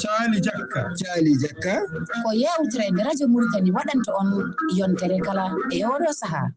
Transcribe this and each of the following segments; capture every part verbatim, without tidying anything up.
Caali Jakka. Caali Jakka. Ko yeewtere nde Radio Mauritanie waɗanta on yontere kala e oɗo sahaa.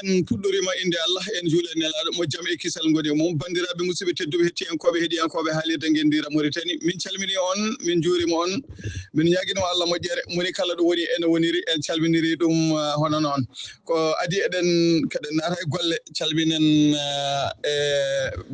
En puɗɗorima innde Allah, en juula e Nelaaɗo, mo jam e kisal ngoni e mum. Banndiraaɓe, musidɓe tedduɓe, hettiyankooɓe, heɗiyankooɓe haalirde Ngenndira Mauritanie, min calmini on, min njuurima on, min ñaaginima Allah moƴƴere. Moni kala ɗo woni, ene woniri, en calminiri ɗum, ah, hono noon. Ko adii eɗen, keɗen naata e golle, calminen, ah, e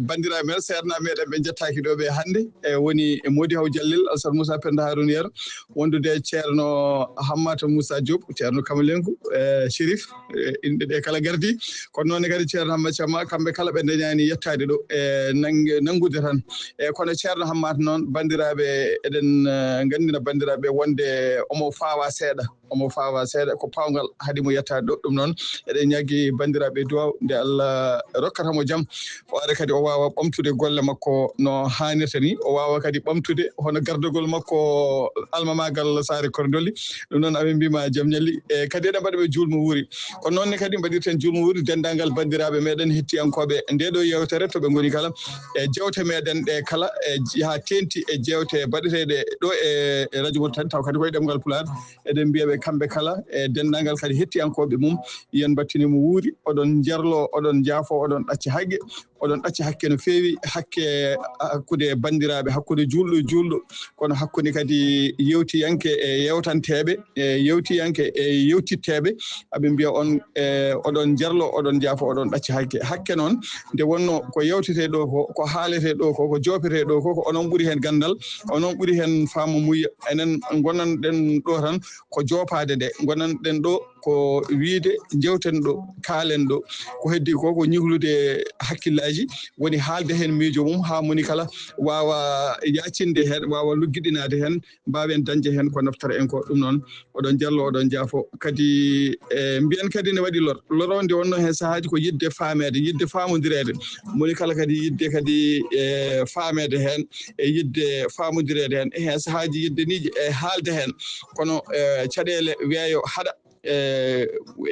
banndiraaɓe men, seernaaɓe meɗen ɓe njettaaki ɗo ɓe hannde, e woni e Mody Haw Jallel, Alsat Moussa Penda Harouna Yero, wondude e Ceerno Hammata Moussa Diop, Ceerno Kamalenko, e Chérif, e inɗe ɗe kala gardi. Kono noon ne kadi Ceerno Hammata Camma, kamɓe kala ɓe dañaani yettaade ɗo, e nannge-, nanngude tan. E kono Ceerno Hammata noon, banndiraaɓe, eɗen, eh, nganndina banndiraaɓe wonde omo fawa seeɗa. Omo fawa seeɗa, ko paawngal haɗi mo yettaade ɗo. Ɗum noon, eɗen ñaagi banndiraaɓe duwaw nde Allah rokkata mo jam. O ara kadi o waawa ɓamtude golle makko no haanirta ni. O waawa kadi ɓamtude hono gardagol makko almamaagal Saare Kordoli. Ɗum noon, amin mbima jam ñalli. E kadi eɗen mbaɗa ɓe juulmo wuuri. Kono noon ne kadi mbaɗirten juulmo wuuri denndaangal banndiraaɓe meɗen hettiyankooɓe nde ɗo yeewtere to ɓe ngoni kala. E jeewte meɗen ɗe kala, e j-, haa teenti e jeewte baɗeteeɗe ɗo e, e Radio Mauritanie, taw kadi koye ɗemngal Pulaar. Eɗen mbiya ɓe kamɓe kala, e denndaangal kadi hettiyankooɓe mum, yen mbattini mo wuuri. Oɗon njarlo, oɗon njaafo, oɗon ɗacca haqqe, oɗon ɗacca hakke no feewi, hakke hakkunde banndiraaɓe, hakkunde juulɗo e juulɗo, kono hakkunde kadi yewtiyanke e yewtanteeɓe, e yewtiyanke e yewtitteeɓe. Aɓe mbiya on, e oɗon njarlo, oɗon njaafo, oɗon ɗacca hakke. Hakke noon, nde wonno ko yewtetee ɗo ko, ko haaletee ɗo ko, ko joopetee ɗo ko, ko onon ɓuri heen ganndal, onon ɓuri heen faamu muyya. Enen ngonanɗen ɗo tan ko joopaade nde, ngonanɗen ɗo ko wiyde, njewten ɗo, kaalen ɗo. Ko heddi ko, ko ñihlude hakkillaaji, woni haalde heen miijo mum, haa moni kala waawa yaacinde heen, waawa luggiɗinaade heen, mbaawen dañde heen ko naftora en ko. Ɗum noon, oɗon njallo, oɗon njaafo. Kadi, e, mbiyen kadi ne waɗi lor. Lor o nde wonno heen sahaaji ko yiɗde faameede, yiɗde faamondireede. Moni kala kadi yiɗde kadi, e, faameede heen, e yiɗde faamondireede heen. E heen sahaaji yiɗde miijo e haalde heen. Kono, e, caɗeele weeyo haɗa, e,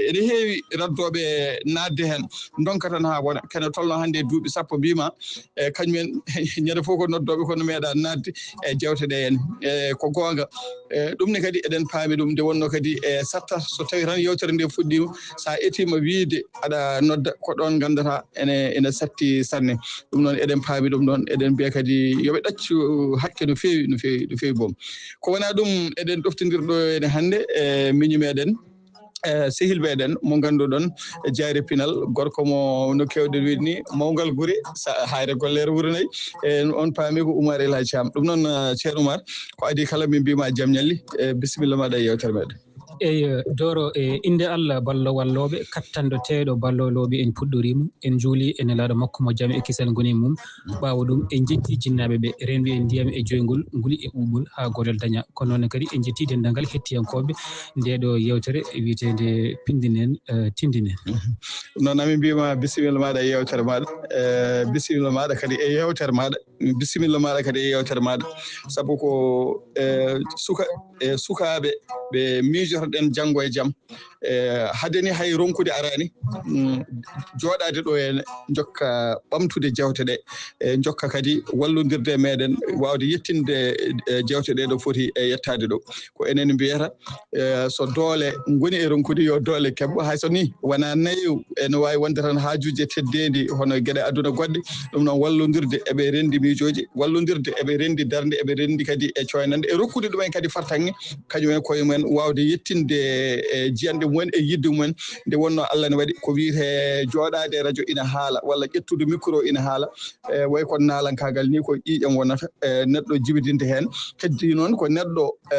ene heewi raddooɓe naatde heen, ndonka tan haa wona. Kene tolno hannde e duuɓi sappo, mbima, e, kañum en, ñande fof ko noddooɓe, kono meeɗa naatde e jeewte ɗe heen. E, ko goonga. E, ɗum ne kadi eɗen paami ɗum, nde wonno kadi e satta, so tawi tan yeewtere nde fuɗɗiima, so a etiima wiyde aɗa nodda, ko ɗoon nganndata ene, ene satti sanne. Ɗum noon, eɗen paami ɗum ɗoon, eɗen mbiya kadi yo ɓe ɗaccu hakke no feewi, no feewi, no feewi boom. Ko wonaa ɗum, eɗen ɗoftondir ɗo ene hannde e miñi meɗen, e sehil meɗen mo ngannduɗon, e Jayre Pinal, gorko mo no keewɗen wiide ni, mawngal gure, sa-, hayre golleere wuro nayi. E on paami ko Oumar El Hadj Thiam. Ɗum noon, eh, Ceerno Oumar, ko adii kala min mbima jam ñalli, e bisimilla maɗa e yeewtere meɗen. Eyi, Doro, e innde Allah ballo wallooɓe, kattanɗo teeɗo ballo looɓe, en puɗɗoriima, en njuuli e Nelaaɗo makko mo jam e kisal ngoni e mum. Ɓaawo ɗum, en njetti jinnaaɓe ɓe, reendu e ndiyam e joyngol, nguli e ɓuuɓol, haa gootel daña. Kono noon kadi, en njetti denndaangal hettiyankooɓe ndeeɗo yeewtere wiyeteende Pinndinen, eh, Tinndinen. Ɗum noon, amin mbiyma bisimilla maaɗa e yeewtere maaɗa, eh, bisimilla maaɗa kadi e yeewtere maaɗa. Bisimilla maaɗa kadi e yeewtere maaɗa. Sabu ko, eh, suka-, eh, sukaaɓe ɓe miijotoɗen janngo e jam. Eh, hade ni hay ronkude araani, mm, jooɗaade ɗo en njokka ɓamtude jewte ɗe, e njokka kadi wallondirde e meɗen waawde yettinde, eh, jewte ɗe ɗo foti e yettaade ɗo. Ko enen mbiyata, eh, so doole ngoni e ronkude, yo doole keɓ. Hay so ni wonaa nayo, ene waawi wonde tan haajuuji e teddeendi hono geɗe aduna goɗɗe. Ɗum noon, wallondirde e ɓe renndi miijooji, wallondirde e ɓe renndi darnde, e ɓe renndi kadi e cooynande, e rokkude ɗumen kadi fartaŋŋe, kañum e koye mumen waawde yettinde e jiyanɗe mumen e yiɗde mumen. Nde wonnoo Allah ne waɗi ko wiyetee jooɗaade e rajo ina haala, walla ƴettude micro ina haala, e way kono naalankaagal ni ko ƴiiƴam wonata, e neɗɗo jibidinde heen. Heddi noon ko neɗɗo, e,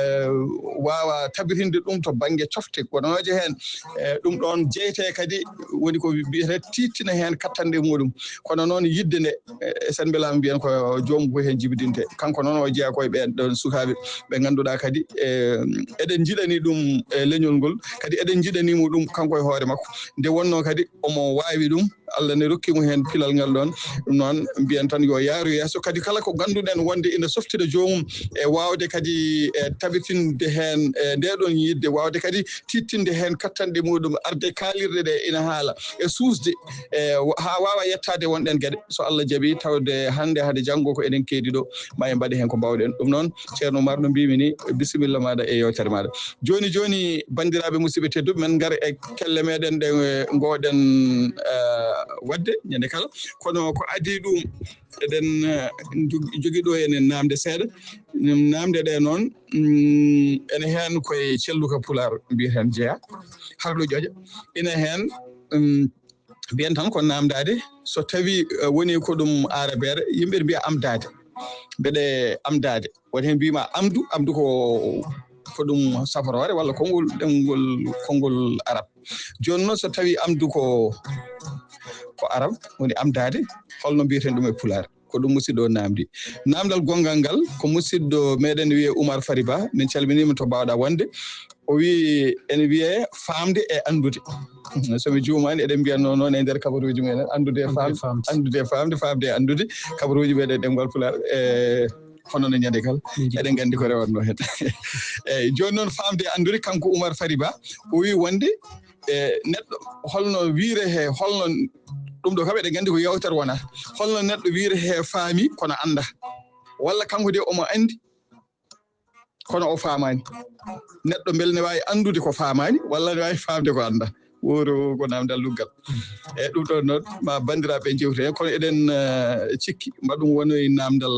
waawa tabitinde ɗum to bannge cofte gonooje heen. E, ɗum ɗoon jeyetee kadi woni ko wiyetee tiiɗtina heen kattanɗe muɗum. Kono noon yiɗde nde, e, sen mbelaama mbiyen ko joomum ko heen jibidinte. Kanko noon o jeyaa koye ɓeen ɗoon sukaaɓe ɓe ngannduɗaa kadi, e, eɗen njiɗani ɗum, e, leñol ngol, kadi eɗen njiɗani mo ɗum kanko e hoore makko. Nde wonnoo kadi omo waawi ɗum, Allah ne rokki mo heen pilal ngal ɗoon. Ɗum noon, mbiyen tan yo yaaru yeeso. Kadi kala ko ngannduɗen wonde ina softina joomum e waawde kadi, e, tabitinde heen, e, nde ɗoon yiɗde, waawde kadi tiiɗtinde heen kattanɗe muɗum, arde kaalirɗe ɗe ina haala e suusde, e, wa-, haa waawa yettaade wonɗen geɗe. So Allah jaɓii, tawde hannde hade janngo ko eɗen keedi ɗo, ma en mbaɗe heen ko mbaawɗen. Ɗum noon, Ceerno Umar, no mbiymi ni, bisimilla maaɗa e yeewtere maaɗa. Jooni jooni, banndiraaɓe musidɓe tedduɓe, men ngar e kelle meɗen ɗe, eh, ngooɗen, eh, waɗde ñande kala. Kono ko adii ɗum, eɗen, eh, jog-, jogii ɗo enen naamnde seeɗa. Ɗum naamnde ɗe noon, mm, ene heen koye celluka pulaar mbiyeten jeyaa. Harɗo ƴoƴa. Ina heen, mm, mbiyen tan ko naamndaade. So tawii, eh, woni ko ɗum aarabeere, yimɓe mbiya amdaade. Mbeɗe amdaade. Woni heen mbiyma amdu, amdu ko, ko ɗum safroore walla konngol, ɗemngol, konngol arab. Jooni noon, so tawii amdu ko, ko arab, woni amdaade, holno mbiyeten ɗum e pulaar? Ko ɗum musidɗo o naamndi. Naamndal gonngal ngal, ko musidɗo meɗen wiyee Umar Fari Ba, min calminiima to mbaawɗaa wonde. O wii, ene wiyee faamde e anndude. So mi juumaani, eɗen mbiyatnoo noon e nder kabaruuji meɗen, anndude e faamde, anndude e faamde, faamde e anndude, kabaruuji meɗen ɗemngal pulaar. E, hono no ñande kala, eɗen nganndi ko rewatnoo heen. Eeyi, jooni noon, faamde e anndude, kanko Umar Fari Ba, o wii wonde, e, neɗɗo, holno wiyre he, holno, ɗum ɗo kam eɗen nganndi ko yeewtere wonata, holno neɗɗo wiyre he faami kono annda, walla kanko de omo anndi, kono o faamaani. Neɗɗo mbele ne waawi anndude ko faamaani, walla ne waawi faamde ko annda. Woro ko naamndal luggal. E ɗum ɗoon noon, ma banndiraaɓe njewtu heen, kono eɗen, eh, cikki ma ɗum wonoyi naamndal,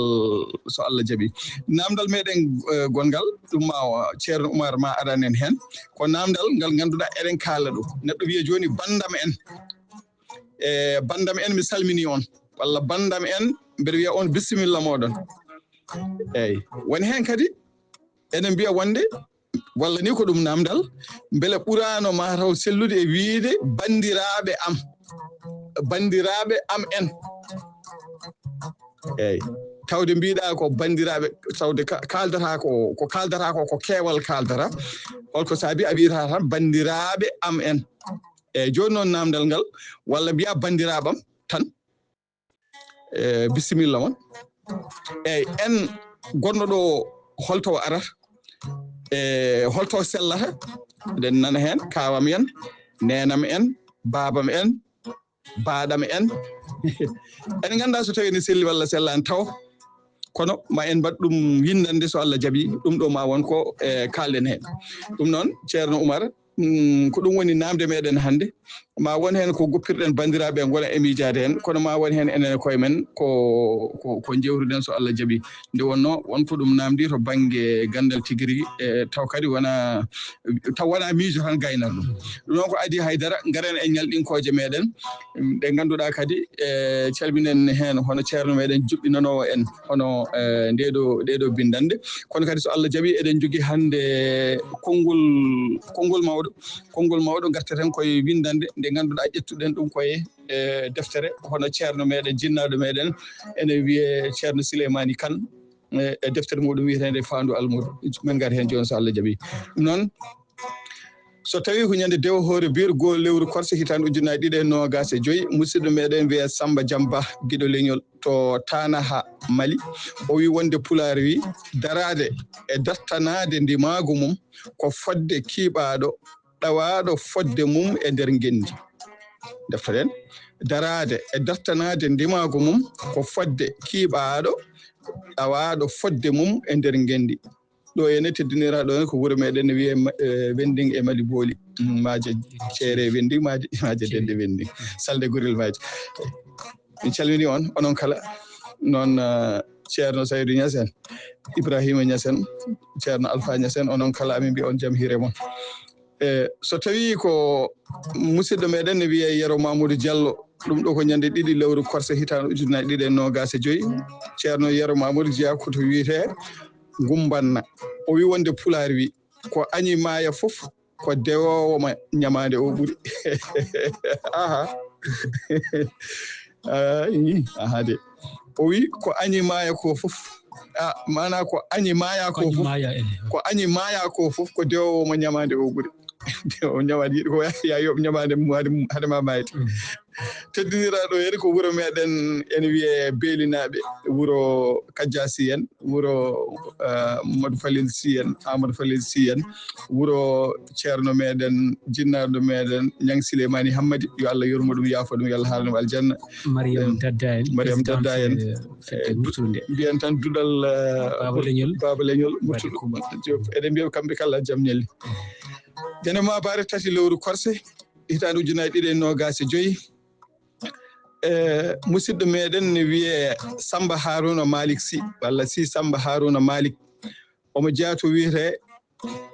so Allah jaɓii. Naamndal meɗen, eh, gonngal, ɗum ma o, Ceerno Umar ma aran en heen. Ko naamndal ngal ngannduɗaa eɗen kaala ɗum. Neɗɗo wiya jooni, "Banndam en." E, banndam en, mi salminii on. Walla, "Banndam en, mbeɗa wiya on bisimilla mooɗon." Eeyi. Woni heen kadi, eɗen mbiya wonde, walla ni ko ɗum naamndal, mbele ɓuraano ma taw sellude e wiyde, "Banndiraaɓe am." Banndiraaɓe am en. Eeyi. Tawde mbiɗa ko banndiraaɓe, tawde ka-, kaaldata ko, ko kaaldata ko, ko keewal kaaldata. Holko saabi a wiyata tan, "Banndiraaɓe am en"? Eeyi, jooni noon naamndal ngal, walla mbiya, "Banndiraaɓam" tan. E, bisimilla mon. Eeyi, en gonɗo ɗo, holto o arata? E, holto o sellata? Eɗen nana heen, kaawam en, neenam en, baabam en, baaɗam en. En nganndaa so tawii ne selli walla sellaani taw. Kono ma en mbaɗ ɗum winndande so Allah jaɓii, ɗum ɗo ma won ko, e, kaalɗen heen. Ɗum noon, Ceerno Umar, mm, ko ɗum woni naamnde meɗen hannde. Ma won heen ko goppirɗen banndiraaɓe ngona e miijaade heen, kono ma won heen enen e koye men ko, ko, ko njewruɗen so Allah jaɓi. Nde wonnoo won ko ɗum naamndi to bannge ganndal tigi rigi, e taw kadi wona, taw wona miijo tan gaynata ɗum. Ɗum noon ko adii haydara, ngaren e ñalɗinkooje meɗen, ɗe ngannduɗaa kadi, e calminen heen hono ceerno meɗen juɓɓinanoowo en, hono, e, ndeɗo, ndeɗo binndannde. Kono kadi so Allah jaɓi eɗen njogii hannde konngol, konngol mawɗo, konngol mawɗo ngarteten koye winndannde nde ngannduɗaa ƴettuɗen ɗum koye, e, deftere, hono ceerno meɗen, jinnaaɗo meɗen, ene wiyee Ceerno Sileymaani Kan, e, e deftere muɗum wiyeteende Faandu Almuudo. Men ngar heen jooni so Allah jaɓi. Ɗum noon, so tawii ko ñande dewo hoore biir goo lewru korse hitaande ujunnaji ɗiɗi e noogaas e joyi, musidɗo meɗen wiyee Samba Jamba, giɗo leñol to Tanaha, Mali. O wii wonde Pulaar wii, daraade e dartanaade ndimaagu mum ko fodde kiiɓaaɗo ɗawaaɗo fodde mum e nder ngenndi. Deftoɗen, daraade e dartanaade ndimaagu mum ko fodde kiiɓaaɗo ɗawaaɗo fodde mum e nder ngenndi. Ɗo ene teddiniraaɗo en ko wuro meɗen ne wiyee Ma-, e, Wending e Mali Booli. Mm, maaje Ceere Wending, maaje, maaje Dende Wending. Salde Gorel maaje. Min calmini on, onon kala. Noon, eh, Ceerno Saydu Ñas en, Ibrahima Ñas en, Ceerno Alfa Ñas en, onon kala amin mbiya on jam hiire mon. E, so tawii ko musidɗo meɗen ne wiyee Yero Mamadou Diallo, ɗum ɗo ko ñande ɗiɗi lewru korse hitaande ujunnaji ɗiɗi e noogaas e joyi. Ceerno Yero Mamadou jeyaa ko to wiyetee Gumbanna. O wii wonde Pulaar wii, ko añi maaya fof, ko dewoowo ma ñamaande o ɓuri. Aha. Ah, ii, aha de. O wii, ko añi maaya ko fof. Ah, maanaa ko añi maaya ko fof. Ko añi maaya ko fof, ko dewoowo ma ñamaande o ɓuri. O ñamaande yiɗi ko ya-, ya yoɓ ñamaande mum hade, hade ma maayde. Mm. Teddiniraaɗo en ko wuro meɗen, ene wiyee Beelinaaɓe, wuro Kajjaasi en, wuro, eh, Mamadou Falil Sy en, Amadou Falil Sy en, wuro ceerno meɗen, jinnaaɗo meɗen, Ñang Sileymani Hammadi, yo Allah yurmo ɗum, yaafo ɗum, yo Allah haarno ɗum aljanna. Mariam Em, Dadda en, Mariam Dadda en. Présidente, eh, fedde Murtude. Mbiyen tan duɗal, eh, Baaba Leñol. Baaba Leñol, Murtude. Joop. Eɗen mbiya kamɓe kala jam ñalli. Ñande maabaare tati lewru korse, hitaande ujunnaji ɗiɗi e noogaas e joyi. E, musidɗo meɗen ne wiyee Samba Haruna Malik Sy, walla Sy Samba Haruna Malik. Omo jeyaa to wiyetee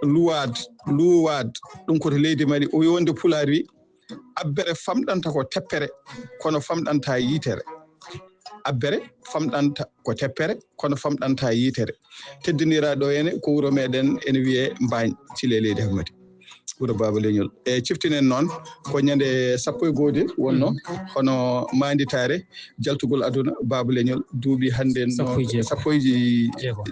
Luwaad, Luwaad, ɗum ko to leydi Mali. O wii wonde Pulaar wii, abbere famɗanta ko teppere, kono famɗanta yitere. Abbere famɗanta ko teppere, kono famɗanta yitere. Teddiniraaɗo ene ko wuro meɗen ene wiyee Mbaañ, Cile Leydi Hammadi. Wuro Baaba Leñol. E ciftinen noon ko ñande sappo e goo de wonno, mhm, hono maanditaare jaltugol aduna Baaba Leñol duuɓi hannde no sappo e jeegom. Sappo e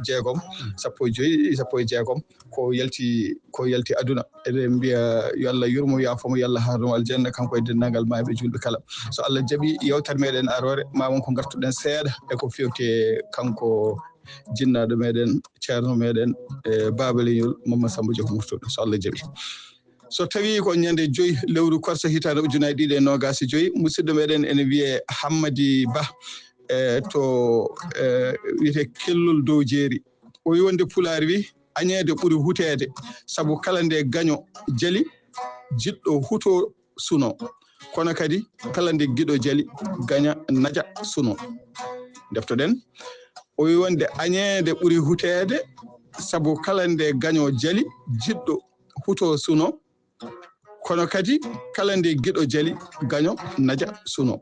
jeegom, mhm, sappo e joyi, sappo e jeegom. Ko yalti, ko yalti aduna. Eɗen mbiya yo Allah yurmo, yaafo mo, yo Allah haarno mo aljanna, kanko e denndaangal maayɓe juulɓe kala. So Allah jaɓi yewtere meɗen aroore, ma won ko ngartuɗen seeɗa e ko fewti e kanko jinnaaɗo meɗen, ceerno meɗen, e Baaba Leñol, Mamma Samba Joop Murtuɗo, so Allah jaɓi. So tawii ko ñande joyi lewru korse hitaande ujunnaji ɗiɗi e noogaas e joyi, musidɗo meɗen ene wiyee Hammadi Bah, e to, e, wiyetee Kellol Dow Jeeri. O wii wonde Pulaar wii, añeede ɓuri huteede, sabu kala nde gaño jali, jiɗɗo huto suno. Kono kadi kala nde giɗo jali, gaña naja suno. Deftoɗen. O wii wonde añeede ɓuri huteede, sabu kala nde gaño jali, jiɗɗo huto suno. Kono kadi kala nde giɗo jali, gaño naja suno.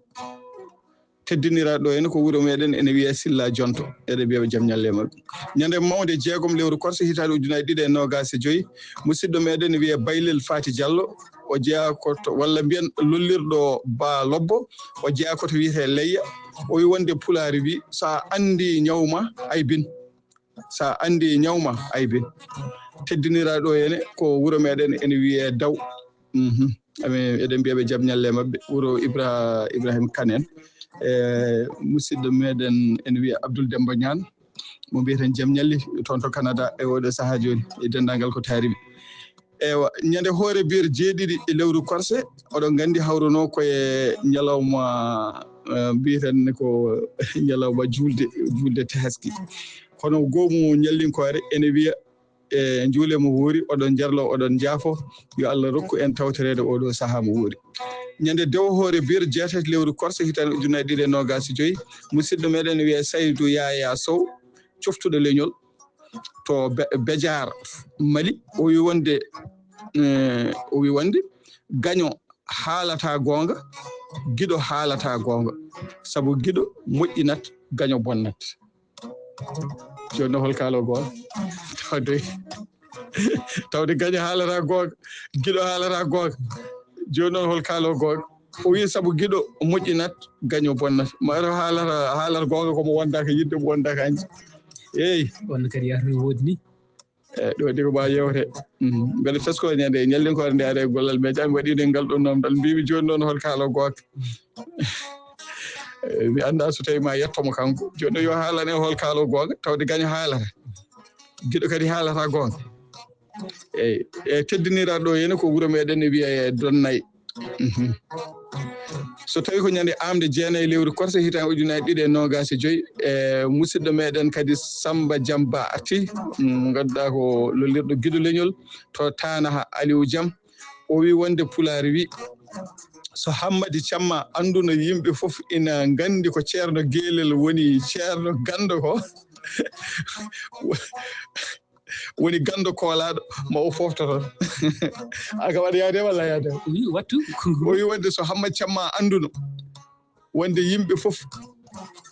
Teddiniraaɗo en ko wuro meɗen ene wiyee Silla Jonto. Eɗen mbiya ɓe jam ñalle maɓɓe. Ñande mawnde jeegom lewru korse hitaande ujunnaji ɗiɗi e noogaas e joyi, musidɗo meɗen ene wiyee Baylel Faati Jallo. O jeyaa ko to, walla mbiyen lollirɗo Ba Lobbo. O jeyaa ko to wiyetee Leyya. O wii wonde Pulaar wii, so a anndi ñaw ma, aybin. So a anndi ñaw ma, aybin. Teddiniraaɗo ene ko wuro meɗen ene wiyee Daw. Mhm. Amin, eɗen mbiya ɓe jam ñalle maɓɓe, wuro Ibra-, Ibrahim Kan en. E, musidɗo meɗen ene wiyee Abdoul Demba Ñaan, mo mbiyeten jam ñalli toon to Canada e oɗo sahaa jooni, e denndaangal ko taariɓe. Ewa, ñande hoore biyere jeeɗiɗi e lewru korse, oɗon nganndi hawruno ko e ñalawma, eh, mbiyeten ko ñalawma juulde, juulde tahaski. Kono goomu ñallinkoore ene wiya e njuule mo wuuri, oɗon njarlo, oɗon njaafo. Yo Allah rokku en tawtoreede oo ɗoo sahaa mo wuuri. Ñande dewo hoore biyere jeetati lewru korse hitaande ujunnaji ɗiɗi e noogaas e joyi, musidɗo meɗen wiyee Saydu Yaya Sow, coftuɗo leñol to Be-, Bejaar, Mali. O wi wonde, eh, o wi wonde gaño haalata goonga, giɗo haalata goonga. Sabu giɗo moƴƴinat, gaño bonnat. Jooni noon hol kaalo goonga? Tawde, tawde gaño haalata goonga, giɗo haalata goonga. Jooni noon hol kaalo goonga? O wi sabu giɗo moƴƴinat, gaño bonnat. Maaro haalata, haalata goonga ko mo wonda ko yiɗde, mo wonda ko añde. Eey. Wonno kadi yahata no woodi ni. Eey, ɗo de ko ɓaa yewte. Mhm. Mbeɗa tesko ñande ñalɗinkoore nde ari e gollal, mais jam waɗi ɗen ngal ɗon namdal. Mbimi jooni noon hol kaalo goonga. Eh, mi anndaa so tawi ma yetto mo kanko. Jooni yo haalane hol kaalo goonga, tawde gaño haalata. Giɗo kadi haalata goonga. Eey, e teddiniraɗo ɗo henne ko wuro meɗen ne wiyee Donnay. Mhm. So tawi ko ñande amde jeenayi lewru korse hitaande ujunnaji ɗiɗi e noogaas e joyi, e musidɗo meɗen kadi Samba Jam Ba arti, mm, ngannduɗaa ko lollirɗo giɗo leñol to Tanaha Aliou Jam. O wi wonde Pulaar wi, so Hammadi Camma annduno yimɓe fof ina nganndi ko Ceerno Geelel woni ceerno ganndo ko, woni ganndo koolaaɗo, ma o foofto toon. A ka waɗa yaade walla yaade? Wi wattu. O wi wonde so Hammadi Camma annduno wonde yimɓe fof,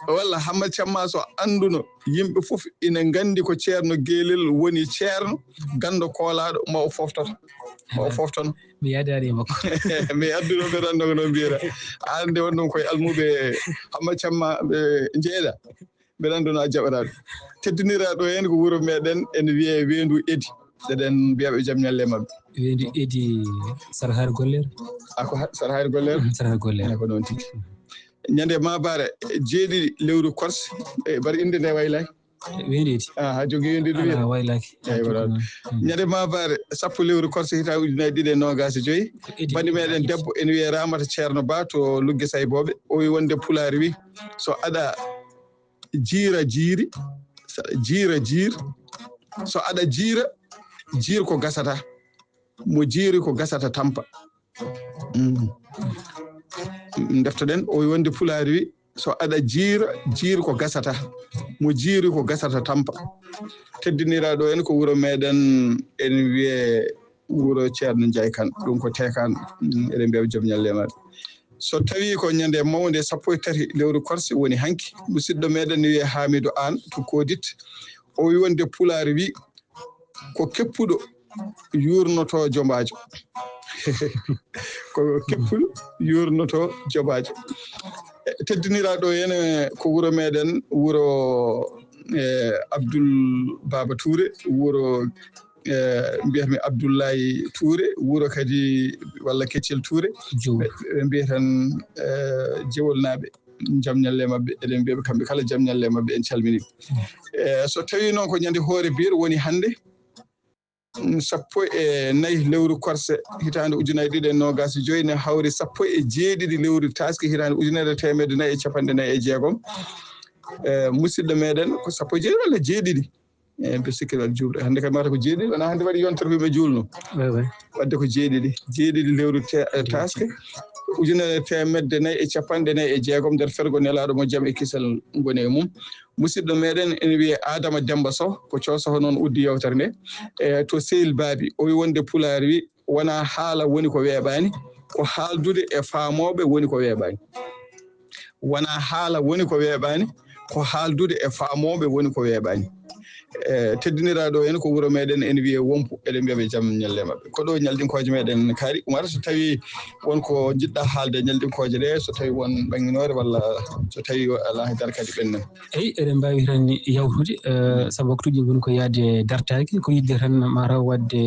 walla Hammadi Camma so annduno yimɓe fof ina nganndi ko Ceerno Geelel woni ceerno ganndo koolaaɗo, ma o fooftoto. Ma o fooftono. Mi yaadaani e makko. Mi adduno ɓe tan, no mbiyata. Aan nde won ɗum koye almuɓe Hammadi Camma ɓe njeeɗa. Mbeɗa anndi no a jaɓataa ɗum. Teddiniraaɗo heen ko wuro meɗen ene wiyee Weendu Edi. Eɗen mbiya ɓe jam ñalle maɓɓe. Weendu Edi, Sarhaar Gollere? A ko ha-, Sarhaar Gollere? Mhm, Sarhaar Gollere. Eey, ko noon tigi. Ñande maabaare jeeɗiɗi lewru korse, e bar innde nde waylay? Weendu Edi. Ah, a jogii weendu Edi. Alaa, wiyee? Waylaaki. Eey, wala. Mm. Ñande maabaare sappo lewru korse hitaande ujunnaji ɗiɗi e noogaas e joyi. Ko Edi. Bandi meɗen debbo ene wiyee Ramata Ceerno Ba to Lugge Saybooɓe. O wi wonde Pulaar wi, so aɗa jiira jiiri, so aɗa jiira jiir, so aɗa jiira jiir ko gasata, mo jiiri ko gasata tampa. Mm. Ndeftoɗen, o wi wonde Pulaar wi, so aɗa jiira jiir ko gasata, mo jiiri ko gasata tampa. Teddiniraaɗo en ko wuro meɗen, en wiyee wuro Ceerno Njaay Kan, ɗum ko Teekaan, mm, eɗen mbiya ɓe jam ñalle maɓɓe. So tawii ko ñande mawnde sappo e tati lewru korse woni hanki, musidɗo meɗen ne wiyee Haamidu Aan to Koodit. O wi wonde Pulaar wi, ko keppuɗo yuurnoto jombaajo. Ko keppuɗo yuurnoto jombaajo. E, teddiniraaɗo heen, e, ko wuro meɗen, wuro, e, Abdul Baaba Tuure, wuro, e, mbiyatmi Abdullahi Tuure, wuro kadi walla Keccel Tuure. Joom. Ɓe, ɓe mbiya tan, e, Jewolnaaɓe, jam ñalle maɓɓe, eɗen mbiya ɓe kamɓe kala jam ñalle maɓɓe, en calminii ɓe. E, so tawii noon ko ñande hoore biyere woni hannde, mm, sappo e nayi lewru korse hitaande ujunnaji ɗiɗi e noogaas e joyi, ne hawri sappo e jeeɗiɗi lewru taaske hitaande ujunere e teemedde nayi e capanɗe nayi e jeegom. E, musidɗo meɗen ko sappo e jeeɗiɗi walla jeeɗiɗi? E, mbiɗa sikki aɗa juumɗo. Hannde kadi mata ko jeeɗiɗi, wonaa hannde waɗi yontere ko yimɓe juulno. Waay, waay. Waɗde ko jeeɗiɗi, jeeɗiɗi lewru te-, e, taaske, ujunere e teemedde nayi e capanɗe nayi e jeegom, nder fergo Nelaaɗo mo jam e kisal ngoni e mum. Musidɗo meɗen ene wiyee Adama Demba Soh, ko Coo Soh noon uddi yewtere nde. E, to Sehil Baabi, o wi wonde Pulaar wi, wonaa haala woni ko weeɓaani, ko haaldude e faamooɓe woni ko weeɓaani. Wonaa haala woni ko weeɓaani, ko haaldude e faamooɓe woni ko weeɓaani. E, teddiniraaɗo en ko wuro meɗen ene wiyee Wompu, eɗen mbiya ɓe jam ñalle maɓɓe. Ko ɗo ñalɗinkooje meɗen kaari. Umar, so tawii won ko njiɗɗaa haalde e ñalɗinkooje ɗe, so tawii won ɓannginoore walla so tawii alaa hay dara kadi ɓennan. Eey, eɗen mbaawi tan yawtude, eh, sabu waktuuji ngoni ko yahde dartaaki, ko yiɗde tan mataw waɗde,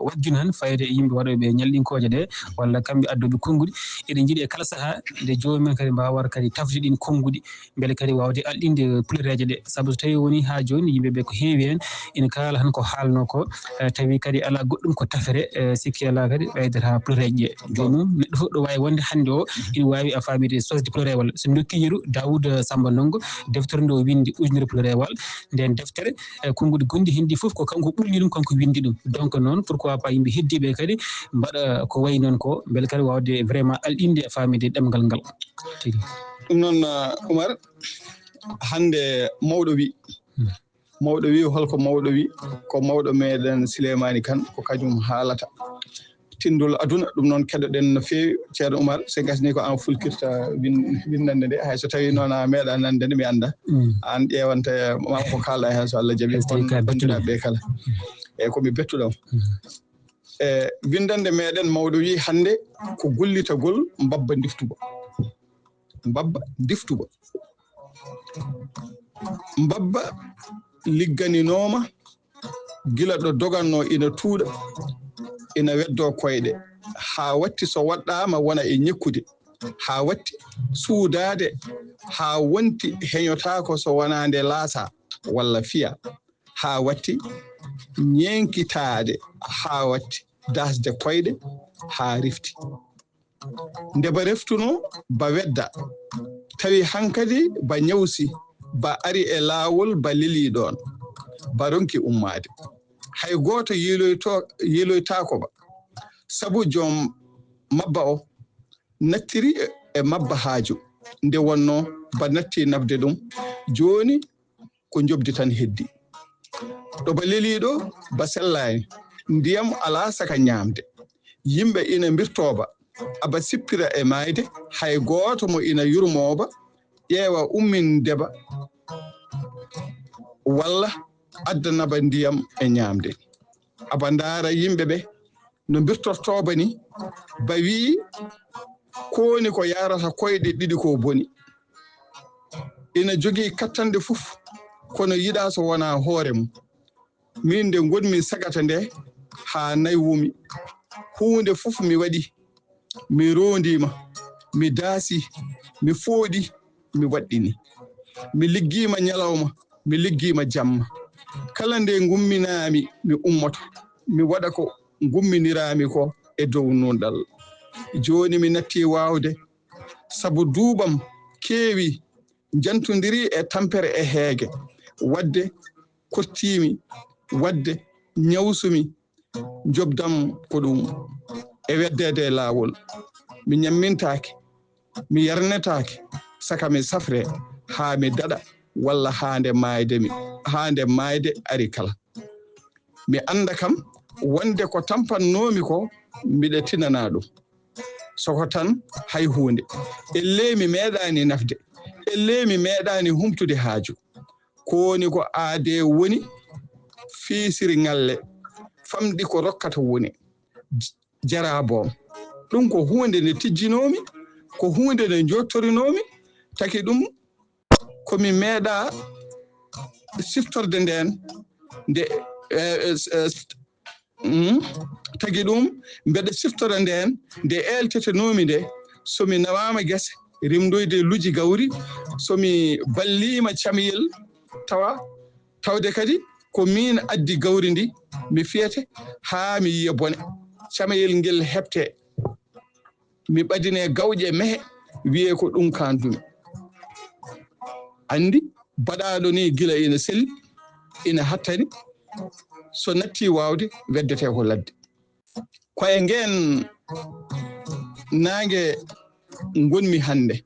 wajjude tan fayde e yimɓe waɗooɓe ñalɗinkooje ɗe, walla kamɓe addooɓe konnguɗi. Eɗen njiɗi e kala sahaa nde joomum en kadi mbaawata kadi tafde ɗiin konnguɗi, mbele kadi waawde alɗinde pulereeje ɗe. Sabu so tawii wonii haa jooni yimɓe Ɓe ko heewi heen ina kaala tan ko haalnoo ko, eh, tawi kadi alaa goɗɗum ko tafere, eh, sikki alaa kadi ɓeydata pleure ji ɗe. Jooni noon, neɗɗo fof ɗo waawi wonde hannde o, ina waawi a faamide sosde pleure walla. So mi rokkii yeru Daawuda Samba Ndonngo, deftere nde o winndi ujunere pleure walla. Ndeen deftere, eh, konnguɗi gonɗi heen ɗi fof ko kanko ɓulli ɗum, kanko winndi ɗum. Donc noon, pourquoi pas yimɓe heddiiɓe kadi mbaɗa ko wayi noon ko, mbele kadi waawde vraiment alɗinde e faamide ɗemngal ngal. Tigi. Ɗum noon, uh, Umar, hannde mawɗo wi. Hmm. Mawɗo wi, holko mawɗo wi? Ko mawɗo meɗen Sileymaani Kan, ko kañum haalata. Tinndol aduna, ɗum noon keɗoɗen no feewi. Ceerno Umar, so gasni ko an fulkirta win-, winndannde nde, hay so tawi noon a meeɗa nande nde, mi annda. Mm. An ƴeewante ma ko kaalɗa heen, so Allah jaɓi, kon banndiraaɓe ɓe kala. E ko mi bettuɗo. Mm. E winndannde meɗen mawɗo wi hannde ko gullitagol mbabba ndiftuba. Mbabba ndiftuba. Mbabba ligganinooma gila ɗo doganno ina tuuɗa, ina weddo koyɗe, haa watti so waɗɗaama wona e ñekkude, haa watti suudaade, haa wonti heñotaako so wonaa nde laasa walla fiya, haa watti ñeeŋkitaade, haa watti dasde koyɗe haa refti. Nde ba reftunoo, ba wedda, tawi hankadi ba ñawsi, ba ari e laawol, ba lelii ɗoon, ba ronki ummaade. Hay gooto yiiloyto-, yiiloytaako ba, sabu joom mabba o nattiri e, e mabba haaju, nde wonnoo ba natti nafde ɗum. Jooni ko njoɓdi tan heddi. Ɗo ba lelii ɗo, ba sellaani, ndiyam alaa saka ñaamde. Yimɓe ina mbirtoo ba, aba sippira e maayde, hay gooto mo ina yurmoo ba, ƴeewa umminde ba, walla addana ba ndiyam e ñaamde. Aba ndaara yimɓe ɓe, no mbirtortoo ba ni, ba wi'i, kooni ko yaarata koyɗe ɗiɗi ko boni. Ina jogii kattanɗe fof, kono yiɗaa so wonaa hoore mum. Min nde ngonmi sagata nde haa naywumi, huunde fof mi waɗi, mi roondiima, mi daasi, mi fooɗi, mi waɗɗini. Mi liggiima ñalawma, mi liggiima jamma. Kala nde ngumminaami, mi ummoto, mi waɗa ko ngumminiraami ko e dow nunɗal. Jooni mi natti waawde, sabu duuɓam keewi, njantondiri e tampere e heege. Waɗde kortiimi, waɗde ñawsumi, njoɓdam ko ɗum. E weddeede e laawol, mi ñammintaake, mi yarnetaake, saka mi safre haa mi daɗa, walla haa nde maayde mi, haa nde maayde ari kala. Mi annda kam wonde ko tampannoomi ko, miɗa tinana ɗum. Soko tan hay huunde. Ellee mi meeɗaani nafde. Ellee mi meeɗaani humtude haaju. Ko woni ko aadee woni fiisiri ngalle, famɗi ko rokkata woni. J-, jaraaboom. Ɗum ko huunde nde tijjinoomi, ko huunde nde njottorinoomi, taki ɗum ko mi meeɗa siftorde ndeen, nde, eh, eh, eh, mm, tagi ɗum, mbeɗa siftora ndeen, nde eeltetenoomi nde, so mi nawaama gese, rimndoyde luji gawri, so mi balliima camiyel, tawa, tawde kadi ko miin addi gawri ndi, mi fiyete haa mi yiya bone. Camiyel ngel heɓte. Mi ɓadine gawƴe mehe, wiyee ko ɗum kaandumi. Anndi, baɗaaɗo ni gila ina selli, ina hattani, so natti waawde, weddete ko ladde. Ko e ngeen naange ngonmi hannde.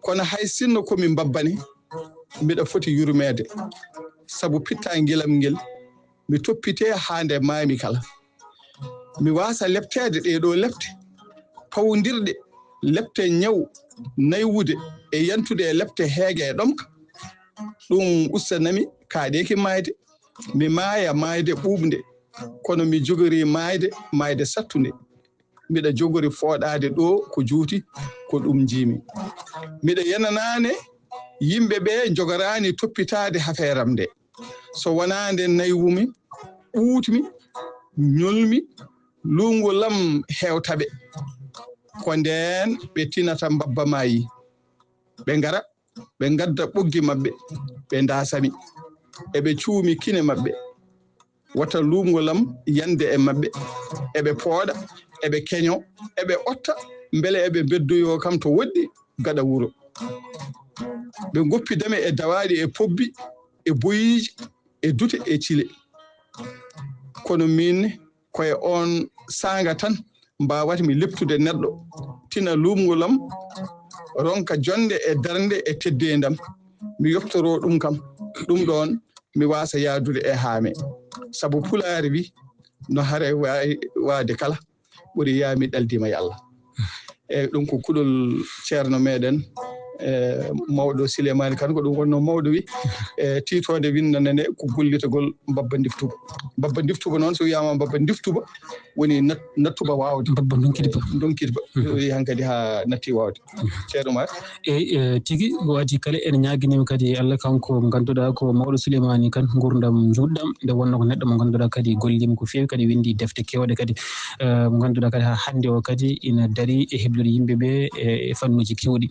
Kono hay sinno ko mi mbabbani, mbiɗa foti yurmeede, sabu pittaangilam ngel, mi toppitee haa nde maaymi kala. Mi waasa lepteede ɗee ɗoo lepte, pawndirɗe lepte ñaw naywude e yantude e lepte heege e ɗomka. Ɗum ustanami kaaɗeeki maayde. Mi maaya maayde ɓuuɓnde, kono mi jogori maayde, maayde sattunde. Miɗa jogori fooɗaade ɗo ko juuti, ko ɗum njiimi. Miɗa yenanaane yimɓe ɓe njogoraani toppitaade hafeeram nde. So wonaa nde naywumi, ɓuutmi, ñolmi, luungu lam hewta ɓe. Ko ndeen ɓe tinata mbabba maayi. Ɓe ngara, ɓe ngadda ɓoggi maɓɓe, ɓe ndaasa mi. Eɓe cuumi kine maɓɓe. Wata luumngo lam yande e maɓɓe. Eɓe pooɗa, eɓe keñoo, eɓe otta, mbele eɓe mbeddoyoo kam to woɗɗi gaɗa wuro. Ɓe ngoppi dame e dawaaɗi e pobbi e boyiiji e dute e cile. Kono miin, ko e oon saanga tan mbaawatmi leptude neɗɗo, tina luumngo lam, ronka jonnde e darnde e teddeendam. Mi yoftoroo ɗum kam, ɗum ɗoon mi waasa yahdude e haame. Sabu Pulaar wi, no hare waawi waade kala, ɓuri yaami ɗaldiima e Allah. E ɗum ko kuɗol ceerno meɗen, e mawɗo Sileymaani Kan, ko ɗum wonnoo mawɗo wi, e tiitoonde winndannde nde ko gollitagol mbabba ndiftuba. Mbabba ndiftuba noon, so wiyaama mbabba ndiftuba, woni nat-, nattuba waawde. Mbabba ndonkidiba. Ndonkidiba. Mhm. Wi hankadi haa natti waawde. Mhm. Ceerno Umar. Eyi, e, tigi, ko adii kala, ene ñaaginii kadi Allah, kanko mo ngannduɗaa ko mawɗo Sileymaani Kan, nguurndam njuutɗam, nde wonnoo ko neɗɗo mo ngannduɗaa kadi golliima ko feewi, kadi winndi defte keewɗe kadi, e, mo ngannduɗaa kadi haa hannde o kadi ina darii e heblude yimɓe ɓe e, e fannuuji keewɗi.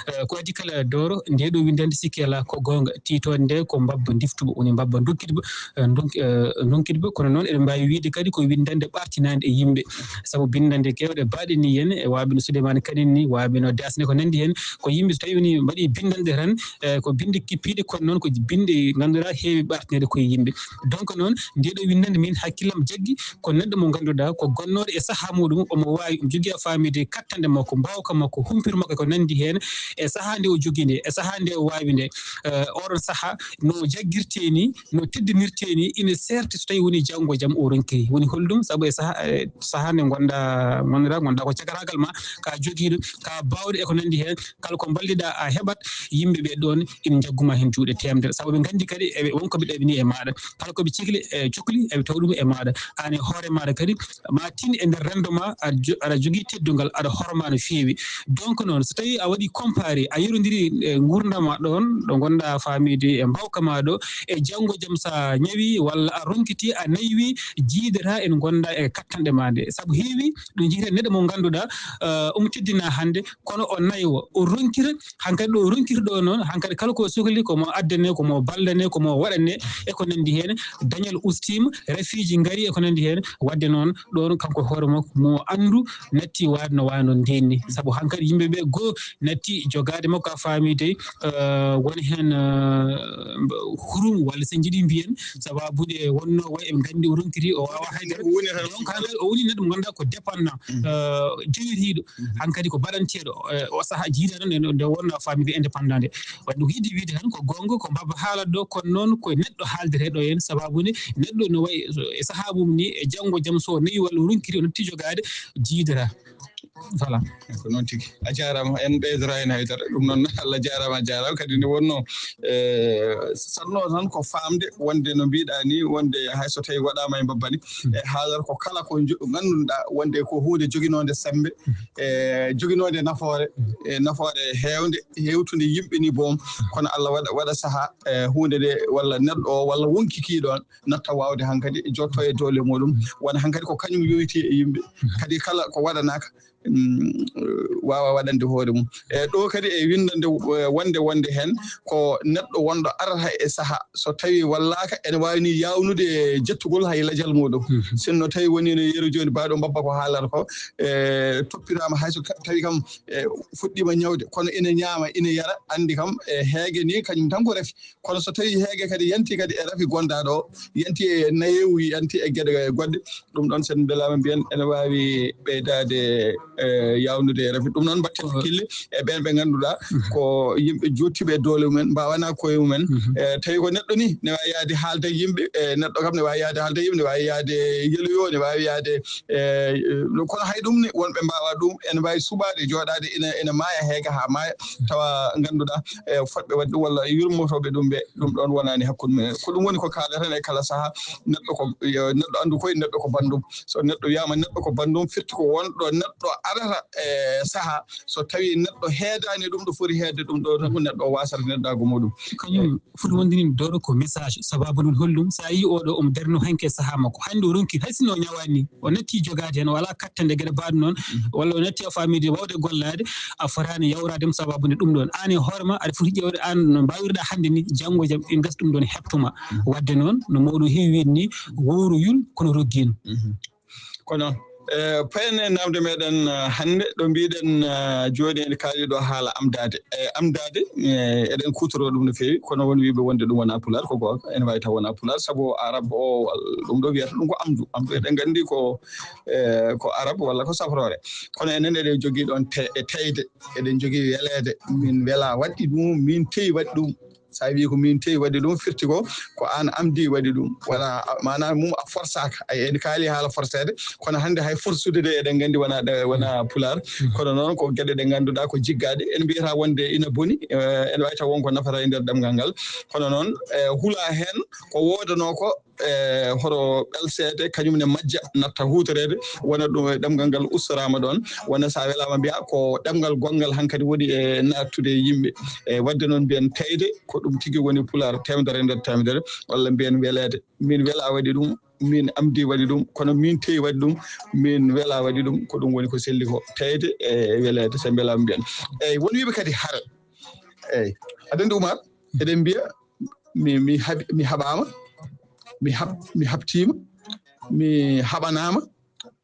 E, ko adii kala, Dooro, ndee ɗoo winndannde sikki alaa ko goonga, tiitoonde nde ko mbabba ndiftuba, woni mbabba ndonkidiba, e, ndonk-, e, ndonkidiba, kono noon eɗen mbaawi wiyde kadi ko winndannde ɓaartinaande e yimɓe, sabu binndannde keewɗe baaɗe nii en, e waaɓe no Suleymaani Kan en nii, waaɓe no Daas nii, ko nanndi heen, ko yimɓe so tawii woni mbaɗi binndanɗe tan, e, ko binnde kippiiɗe, kono noon ko binnde ngannduɗaa heewi ɓaartineede koye yimɓe. Donc noon, ndee ɗoo winndannde min hakkillam jaggi, ko neɗɗo mo ngannduɗaa ko gonnooɗo e sahaa muɗum, omo waawi, omo jogii faamde kattanɗe makko, mbaawka makko, humpito makko, ko nanndi heen, e sahaa nde o jogii nde, e sahaa nde o waawi nde. E, oɗon sahaa no jaggirtee nii, no teddinirtee nii, ina seerti so tawii woni janngo jam o ronkiri. Woni holɗum? Sabu e sahaa, e sahaa nde ngonɗaa, ngonɗaa, ngonɗaa ko cagaraagal ma, ka jogiiɗo, ka baawɗo e ko nanndi heen, kala ko mballiɗaa a heɓat, yimɓe ɓe ɗoon ina njaggu ma heen juuɗe teemedere. Sabu ɓe nganndi kadi, eɓe, won ko ɓe ɗaɓɓini e maaɗa. Kala ko ɓe cikli, e cokli, eɓe tawa ɗum e maaɗa. Aan e hoore maaɗa kadi, ma tin e nder renndo ma, aɗa jo-, aɗa jogii teddungal, aɗa hormaa no feewi. Donc noon, so tawii a waɗii comparé, a yerondirii e nguurndam ma ɗoon, ɗo ngonɗaa faamde e mbaawka ma ɗo, e janngo jam so a ñawii walla a ronkitii, a naywii, jiidataa en ngonɗaa e kattanɗe ma ɗe. Sabu heewi, ɗum jiyata neɗɗo mo ngannduɗaa, eh, omo teddinaa hannde, kono o naywa, o ronkira, hankadi ɗo o ronkiri ɗo noon, hankadi kala ko sokli, ko mo addane, ko mo ballane, ko mo waɗane, e ko nanndi heen, dañal ustiima, rafiiji ngari, e ko nanndi heen. Waɗde noon, ɗoon kanko hoore makko, mo anndu, natti waade no waawi noon ndeenni. Sabu hankadi yimɓe ɓe goo natti jogaade makko, a faamii dey, eh, won heen, eh, hurum, walla so njiɗi mbiyen, sababude wonnoo way eɓe nganndi o ronkiri, o waawaa haydara. Woni tan. Donc, hankadi o woni neɗɗo mo ngannduɗaa ko dépendant, eh, jowitiiɗo. Hankadi ko baɗanteeɗo, eh, o sahaa jiida noon, nde, nde wonnoo faamii indépendant nde. Waɗi ɗum yiɗi wiide tan ko goonga, ko mbabba haalata ɗo, kono noon ko neɗɗo haaldete ɗo heen, sababude neɗɗo no wayi e sahaa mum ni, e janngo jam so nayi walla o ronkiri, o natti jogaade, jiidata. Voilà. Ko noon tigi. A jaaraama, en ɓeydoraa heen haydara. Ɗum noon, Allah jaaraama, a jaaraama. Kadi nde wonnoo, eh, satnoo tan ko faamde wonde no mbiɗaa ni, wonde hay so tawii waɗaama e mbabba ni, e haalata ko kala ko njo-, ngannduɗaa wonde ko huunde joginoonde semmbe, e joginoonde nafoore, e nafoore heewnde, hewtunde yimɓe ni boom. Kono Allah waɗa, waɗa sahaa, e huunde nde walla neɗɗo o walla wonki kii ɗoon natta waawde hankadi jotto e doole muɗum. Wona hankadi ko kañum yowiti e yimɓe. Kadi kala ko waɗanaaka, mm, waawa waɗande hoore mum. E ɗo kadi e winndande, e wonde, wonde heen ko neɗɗo wonɗo arata e sahaa, so tawii wallaaka, ene waawi ni yaawnude e jettugol hay lajal muɗum. Sinno tawii woni no yeru jooni baaɗo mbabba ko haalata ko, e toppiraama hay so ka-, tawi kam, e fuɗɗiima ñawde, kono ina ñaama, ina yara, anndi kam, e heege ni kañum tan ko rafi. Kono so tawii heege kadi yanti kadi e rafi gondaaɗo o, yanti e nayewu, yanti e geɗe goɗɗe, ɗum ɗoon sen mbelaama mbiyen ene waawi ɓeydaade, e yaawnude e rafi. Ɗum noon mbatten hakkille e ɓeen ɓe ngannduɗaa ko yimɓe joottiiɓe e doole mumen, mbaawanaa koye mumen. E tawi ko neɗɗo ni ne waawi yahde haalda e yimɓe, e neɗɗo kam ne waawi yahde haalda e yimɓe, ne waawi yahde yeloyo, ne waawi yahde, e, kono hay ɗum ne wonɓe mbaawaa ɗum, ene mbaawi suɓaade, jooɗaade ina, ina maaya heege haa maaya, tawa ngannduɗaa, e fotɓe waɗde ɗum walla yurmotooɓe ɗum ɓe, ɗum ɗoon wonaani hakkunde mumen. Ko ɗum woni ko kaaleten e kala sahaa, neɗɗo ko, yo neɗɗo anndu koye neɗɗo ko banndum. So neɗɗo wiyaama neɗɗo ko banndum, firti ko wonɗo neɗɗo arata e saha so tawi neɗɗo heedani ɗum ɗo foti heedde ɗum ɗo, tan ko neɗɗo o wasata neɗɗaagu muɗum. Kañum foti wonde ni doro ko message, sababu ɗum holɗum? So a yi oɗo omo darno hanke saha makko, hannde o ronki, hay sinno o ñawani ni, o natti jogaade heen, o alaa kattande geɗe baaɗe noon, walla o natti a faamide wawde gollaade, a fotaani yawraade mo sababu nde ɗum ɗoon. Aan e hoore ma, aɗa foti ƴeewde aan no mbaawirɗa hannde ni, janngo e jam, ina gasa ɗum ɗoon heɓto ma. Waɗde noon, no mawɗo heewi wiide ni, wowro yul, kono roggi no. Kono, eh, payen e namde meɗen, eh, hannde, ɗo mbiɗen, eh, jooni ene kaali ɗo haala amdaade. Eh, amdaade, eh, eɗen kuutoroo ɗum no feewi, kono won wiiɓe wonde ɗum wonaa pulaar, ko goonga, ene waawi taw wonaa pulaar, sabu arab o, wal-, ɗum ɗo wiyata ɗum ko amdu. Amdu eɗen nganndi ko, eh, ko arab walla ko safroore. Kono enen eɗen jogii ɗoon te-, e teyde, eɗen jogii weleede. Min welaa waɗde ɗum, min teyi waɗde ɗum. So a wii ko min teyi waɗi ɗum, firti ko, ko aan amdi waɗi ɗum. Wala, maanaam mum a forsaaka. Ay, en kaali haala forseede, kono hannde hay forsude de eɗen nganndi wona ɗe, wona pulaar. Kono noon ko geɗe ɗe ngannduɗaa ko jiggaaɗe. En mbiyata wonde ina boni, eh, ene waawi taw won ko nafata e nder ɗemngal ngal. Kono noon, eh, hula heen ko woodanoo ko, eh, hoto ɓelseede, kañum ne majja, natta huutoreede, wona ɗum e ɗemngal ngal ustoraama ɗoon. Wona so a welaama mbiyaa ko ɗemngal gonngal hankadi woni e naattude e yimɓe. E waɗde noon mbiyen teyde, ko ɗum tigi woni pulaar teemedere e nder teemedere, walla mbiyen weleede. Min welaa waɗi ɗum, min amdi waɗi ɗum, kono min teyi waɗi ɗum, min welaa waɗi ɗum, ko ɗum woni ko selli ko, teyde e weleede, so mbelaama mbiyen. Eeyi, won wiiɓe kadi hare. Eeyi, aɗa anndi Umar, eɗen mbiya, mi, mi haɓi, mi haɓaama, mi haɓ-, mi haɓtiima, mi haɓanaama,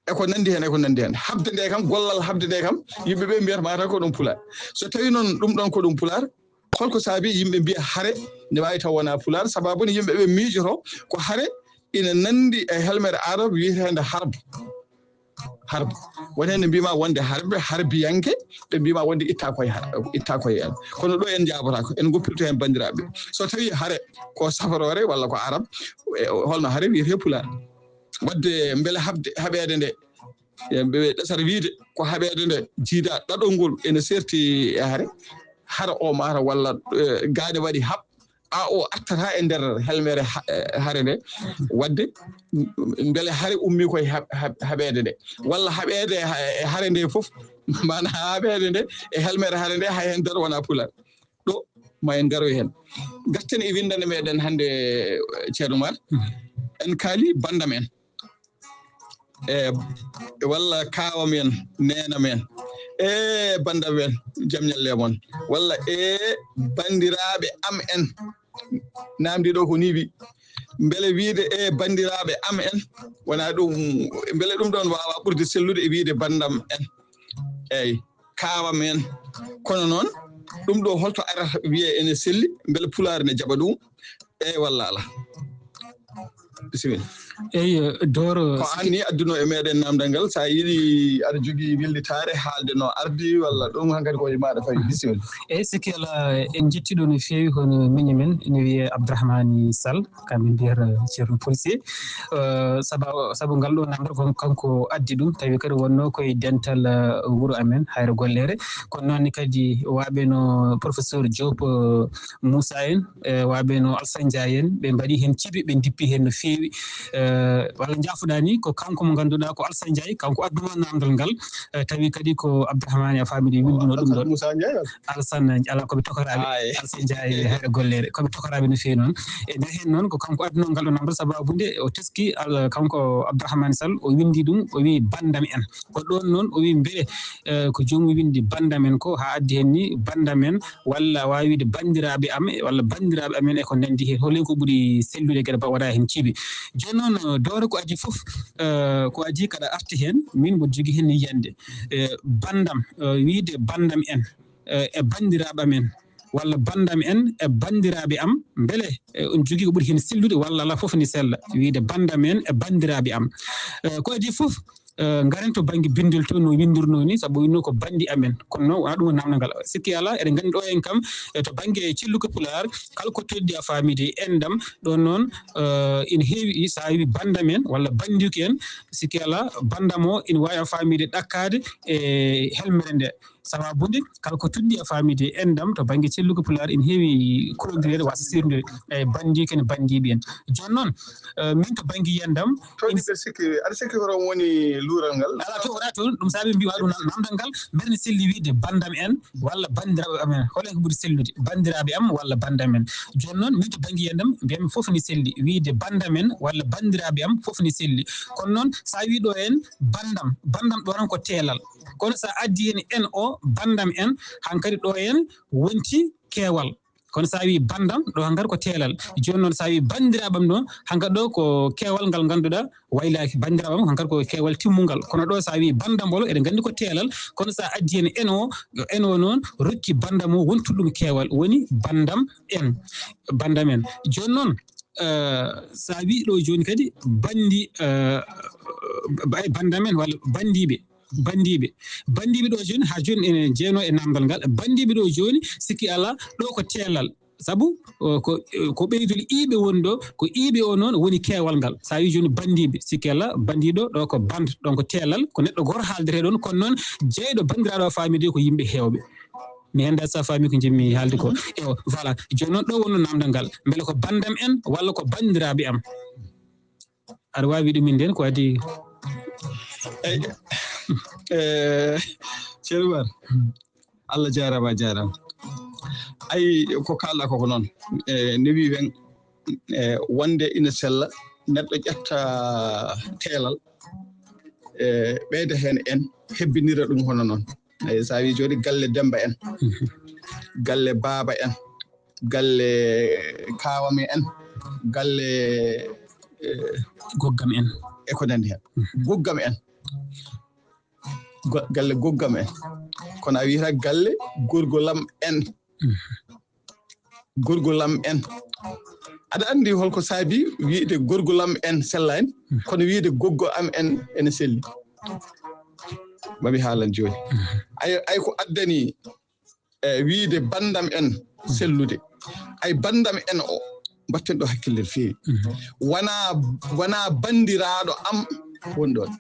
e ko nanndi heen, e ko nanndi heen. Haɓde nde kam, gollal haɓde nde kam, yimɓe ɓe mbiyata ma tan ko ɗum pulaar. So tawi noon ɗum ɗoon ko ɗum pulaar, holko saabi yimɓe mbiya hare ne waawi taw wonaa pulaar? Sababu ne yimɓe ɓe miijoto ko hare ina nanndi e helmere arab wiyeteende harb. Harb. Won heen ne mbiyma wonde harbe, harbiyanke, ɓe mbiyma wonde itta koye ha-, itta koye en. Kono ɗo en njaabotaako, en ngoppirto heen banndiraaɓe. So tawi hare ko safroore walla ko arab, e, holno hare wiyetee pulaar? Waɗde mbele haɓde, haɓeede nde, e, ɓe ɗasata wiyde ko haɓeede nde jiida ɗaɗol ngol ene serti e hare, hara o maata walla, e, gaane waɗi haɓ, a o attata e nder helmere ha-, e, hare nde, waɗde mbele hare ummi koye haɓ-, haɓ-, haɓeede nde, walla haɓeede e ha-, e hare nde fof, maanaam haɓeede nde e helmere hare nde, hay heen daro wonaa pulaar. Ɗo ma en ngaroy heen. Gatten e winndande meɗen hannde, eh, Ceerno Umar. En kaali banndam en. E, walla kaawam en, neenam en. E, banndam en, jam ñalle e mon. Walla e banndiraaɓe am en. Naamndi ɗo ko nii wi. Mbele wiide e banndiraaɓe am en, wonaa ɗum, mbele ɗum ɗoon waawaa ɓurde sellude e wiide banndam en? Eeyi. Kaawam en. Kono noon, ɗum ɗo holto arata wiye ene selli, mbele pulaar ne jaɓa ɗum? Eey walla alaa? Bisimilla. Eey, Dooro, ko aan ni adduno e meɗen naamndal ngal, so a yiɗi aɗa jogii wellitaare haalde no ardi walla ɗum hankadi ko e maaɗa fawi. Bisimilla. Eey, sikki alaa, en njettii ɗo no feewi hono miñi men, ene wiyee Abdourahmane Sall, kam min mbiyata Ceerno Policier. Eh, saba-, sabu ngal ɗo namndal ko kanko addi ɗum, tawi kadi wonnoo koye dental, eh, wuro amen, Hayre Golleere. Kono noon ne kadi waaɓe no professeur Diop, eh, Moussa en, eh, waaɓe no Alassane Ndiaye en, ɓe mbaɗi heen cibi, ɓe ndippi heen no feewi. Eh, walla njaafoɗaa ni, ko kanko mo ngannduɗaa ko Alassane Ndiaye, kanko adduno namndal ngal, eh, tawi kadi ko Abdourahmane a faamidi winnduno ɗum ɗon. Alassane Moussa Ndiaye walla? Alassane, alaa ko ɓe tokoraaɓe. Ah, eey. Alassane Ndiaye e Hayre Golleere, ko ɓe tokoraaɓe no feewi noon. E nder heen noon, ko kanko adduno ngal ɗo namndal, sababu nde o teski al-, kanko Abdourahmane Sall, o winndi ɗum, o wiyi banndam en. Ko ɗoon noon o wiyi mbele, eh, ko joomum winndi banndam en ko, haa addi heen ni banndam en, walla a waawi wiide banndiraaɓe am, walla banndiraaɓe amen e ko nanndi heen. Hol heen ko ɓuri sellude geɗe ba waɗa heen cibi? Jooni noon, Dooro, ko adii fof, eh, ko adii kaɗa arti heen, min mboɗo jogii heen yiyannde. Eh, banndam, eh, wiyde banndam en, eh, e banndiraaɓe amen, walla banndam en e banndiraaɓe am, mbele, eh, on jogii ko ɓuri heen sellude, walla alaa fof ne sella, wiyde banndam en e banndiraaɓe am. Eh, ko adii fof, eh, ngaren to bannge binndol to no winndurnoo ni, sabu winnoo ko banndi amen. Kono noon, wonaa ɗum woni naamndal ngal. Sikki alaa, eɗen nganndi ɗo en kam, eh, to bannge celluka pulaar, kala ko toɗɗi a faamidi e enɗam, ɗoon noon, eh, ina heewi, so a wii banndam en walla banndiiko en, sikki alaa, banndam o ina waawi a faamidi ɗakkaade e helmere nde. Sababu nde kala ko tuɗɗi a faamide enɗam to bannge celluka Pulaar ene heewi kolondireede wasa sirndude e banndi kene banndiiɓe en. Jooni noon, eh, min to bannge yiyannde am, Toon mbiɗa sikki, aɗa sikki ko ɗoon woni luural ngal? Alaa, to wonaa toon, ɗum saabi mi mbiyi ɗum nam-, namdal ngal, mbeɗa mi selli wiyde banndam en walla banndiraaɓe am en. Hol en ko ɓuri sellude, banndiraaɓe am walla banndam en? Jooni noon, min to bannge yiyannde am, mbiyatmi fof ne selli, wiyde banndam en walla banndiraaɓe am fof ne selli. Kono noon, so a wii ɗo en banndam, banndam ɗo tan ko teelal. Kono so a addi heen en o, banndam en, hankadi ɗo en wonti keewal. Kono so a wii banndam, ɗo hankadi ko teelal. Jooni noon, so a wii banndiraaɓe am ɗo, hankadi ɗo ko keewal ngal ngannduɗaa waylaaki. Banndiraaɓe am, hankadi ko keewal timmungal. Kono ɗo so a wii banndam wolo, eɗen nganndi ko teelal. Kono so a addi heen en o, en o noon rokki banndam o wontuɗo ɗum keewal, woni banndam en, banndam en. Jooni noon, eh, so a wii ɗo jooni kadi banndi, eh, ba-, banndam en walla banndiiɓe, banndiiɓe. Banndiiɓe ɗo jooni, haa jooni ene jeenoo e naamndal ngal. Banndiiɓe ɗo jooni, sikki alaa, ɗo ko teelal. Sabu, o, ko, ko ɓeydol iiɓe woni ɗo, ko iiɓe o noon woni keewal ngal. So a wii jooni banndiiɓe, sikki alaa, banndiiɗo, ɗo ko band, ɗon ko teelal, ko neɗɗo gooto haaldetee ɗoon, kono noon jeyɗo banndiraaɗo o faamii de ko yimɓe heewɓe. Mi anndaa so a faamii ko njiɗmi haalde ko. Ewa, voilà. Jooni noon ɗo wonno naamndal ngal. Mbele ko banndam en walla ko banndiraaɓe am? Aɗa waawi ɗum min ndeen ko adii. Eyi, eh, Ceerno Umar, Allah jaaraama, a jaaraama. Ayi, ko kaalɗaa ko, ko noon. Eh, ne wii wen, eh, wonde ina sella, neɗɗo ƴetta teelal, eh, ɓeyda heen en, hebbinira ɗum hono noon. Eyi, so a wii jooni galle Demmba en, galle Baaba en, galle Kaawam en, galle, eh, Goggam en. E ko nanndi heen. Goggam en. Go-, galle Goggam en. Kono a wiyata galle Gorgolam en. Gorgolam en. Aɗa anndi hol ko saabi wiyde Gorgolam en sellaani, kono wiyde Goggo am en ene selli? Ma mi haalan jooni. Ay, ay ko addani, eh, wiyde banndam en sellude. Ay banndam en o, mbatten ɗo hakkille no feewi. Wonaa, wonaa banndiraaɗo am woni ɗoon.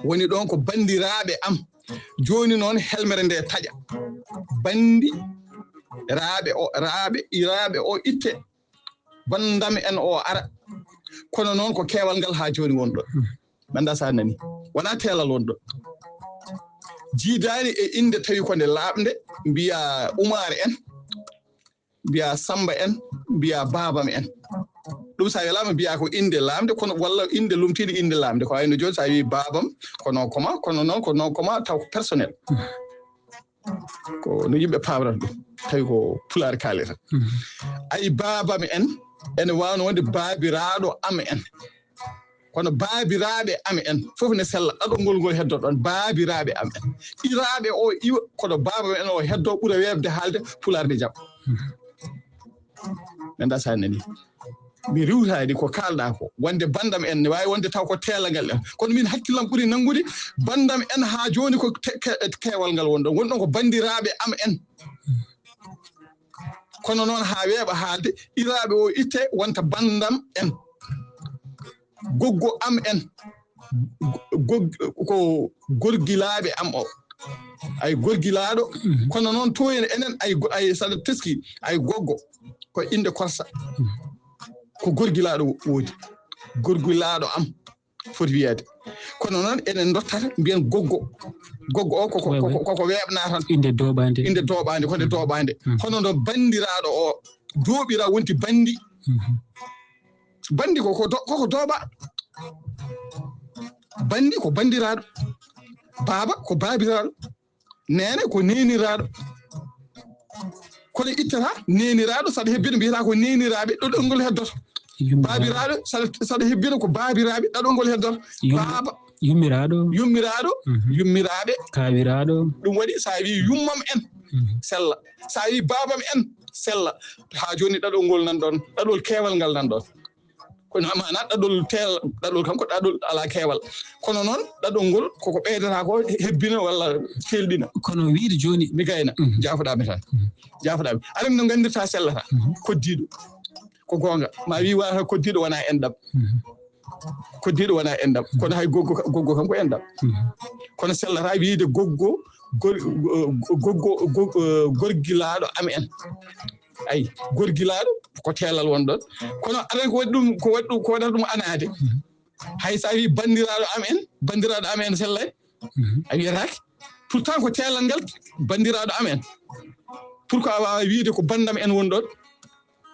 Woni ɗoon ko banndiraaɓe am. Jooni noon helmere nde taƴa. Banndiraaɓe o, raaɓe, iraaɓe o itte. Banndam en o ara. Kono noon ko keewal ngal haa jooni woni ɗo. Mi anndaa so a nanii. Wonaa teelal woni ɗo. Jiidaani e innde tawi ko nde laaɓnde, mbiyaa Umaar en, mbiyaa Sammba en, mbiyaa baabam en. Ɗum so a welaama mbiyaa ko innde laaɓnde, kono walla innde lomtiinde innde laaɓnde. Ko wayno jooni so a wii baabam, ko non koma, kono noon ko non koma taw ko personnel. Ko no yimɓe paamrata ɗum, tawi ko Pulaar kaalata. Ayi, baabam en, ene waawno wonde baabiraaɗo am en. Kono baabiraaɓe am en, fof ne sella, ɗaɗol ngol ngol heddoo ɗoon, baabiraaɓe am en. Iraaɓe o iwa, kono baabam en o heddoo, ɓura weeɓde haalde Pulaar nde jam. Mi anndaa so a nanii. Mi riiwtaani ko kaalɗaa ko, wonde banndam en ne waawi wonde taw ko teelagal en. Kono min hakkillam ɓuri nanngude banndam en haa jooni ko te-, ke-, keewal ngal woni ɗoon. Woni ɗoon ko banndiraaɓe am en. Kono noon haa weeɓa haalde, iraaɓe o itte wonta banndam en. Goggo am en. Gog-, ko gorgilaaɓe am o. Ay gorgilaaɗo, kono noon to en enen ay go-, ay saɗa teski, ay goggo. Ko innde korsa. Ko gorgilaaɗo woodi. Gorgilaaɗo am foti wiyeede. Kono noon enen ndottata mbiyen goggo. Goggo o koko, koko, koko weeɓna tan. Innde dooɓaande. Innde dooɓaande, ko nde dooɓaande. Kono noon banndiraaɗo o, dooɓira wonti banndi. Banndi ko, ko do-, koko dooɓa. Banndi ko banndiraaɗo. Baaba ko baabiraaɗo. Neene ko neeniraaɗo. Kono ittata neeniraaɗo, saɗa hebbino mbiyata ko neeniraaɓe, ɗaɗol ngol heddoto. Yummira-, baabiraaɗo, saɗa, saɗa hebbino ko baabiraaɓe, ɗaɗol ngol heddoto. Yummi-, baaba. Yummiraaɗo. Yummiraaɗo, yummiraaɓe. Kaawiraaɗo. Ɗum waɗi so a wii yummam en, sella. So a wii baabam en, sella. Haa jooni ɗaɗol ngol nan ɗoon, ɗaɗol keewal ngal nan ɗoon. Kono amaana ɗaɗol teel, ɗaɗol kam ko ɗaɗol alaa keewal. Kono noon ɗaɗol ngol koko ɓeydata ko hebbina walla teelɗina. Kono wiyde jooni. Mi gayna, jaafoɗaa mi tan. Jaafoɗaa mi. Aɗa anndi no nganndirta sellata. Koddiiɗo. Ko goonga. Ma wii wata koddiiɗo wona enɗam. Koddiiɗo wona enɗam. Kono hay goggo, goggo kam ko enɗam. Kono sellata wiyde goggo gor- go- go- go- go- gorgilaaɗo am en. Ay, gorgilaaɗo ko teelal won ɗon. Kono aɗa ko waɗi ɗum, ko waɗi ɗum, ko waɗata ɗum anaade. Hay so a wi banndiraaɗo am en, banndiraaɗo am en sellay, a wiyataake. Pourtant ko teelal ngal banndiraaɗo am en. Pourquoi a waawa wiide ko banndam en woni ɗon?